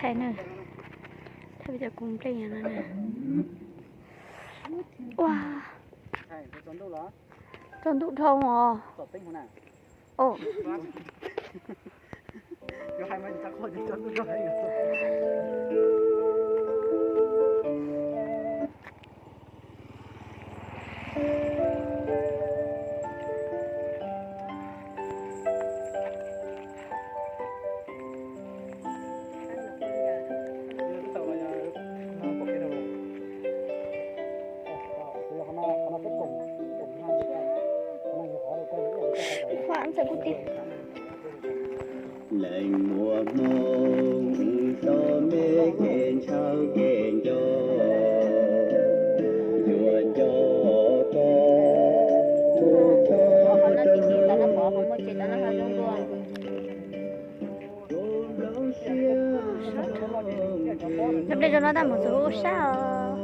Thaij na, thaij cov kub nplej no na. Ua, tsaus ntuj dhau os. Leej muaj hmoo txo me kev ntshaw kev nco, yuav nco koj mus txog rau lub Cov nplej zoo no tab mus txog hauv sab os.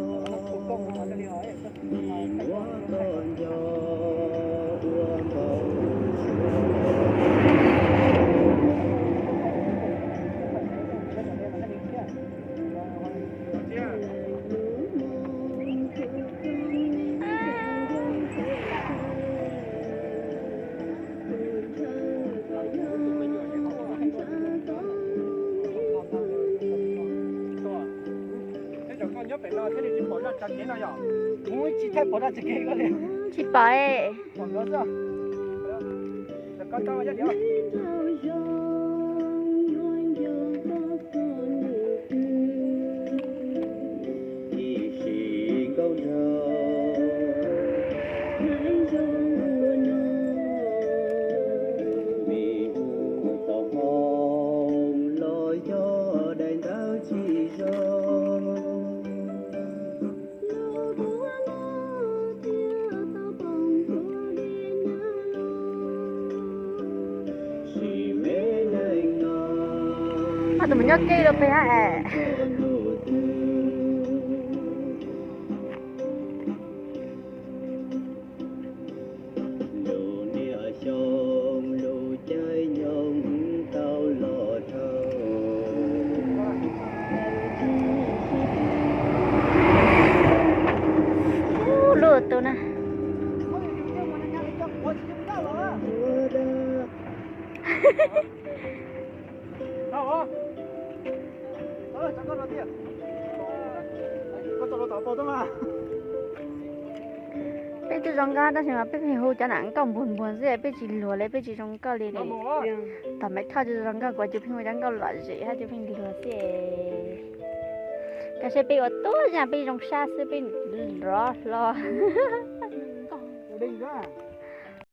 Tsis pom. Ob tug mus nyob kiag rau pem hab es. Lub niaj xyoo lub caij nyoog tau los dhau. Ub, lub tus na. Peb twb zoo nkauj tab sis mas peb pheej hu cov nam nkauj npuag npuag xwb, peb tsis luag li, peb tsis zoo nkauj li. Tom Maiv Thoj tsis zoo nkauj, kuv cov pheej hu cov nkauj lom zem hab cov pheej luag xwb. Koj saib peb ua tuab zaj peb zoo sab xwb peb lov hlo.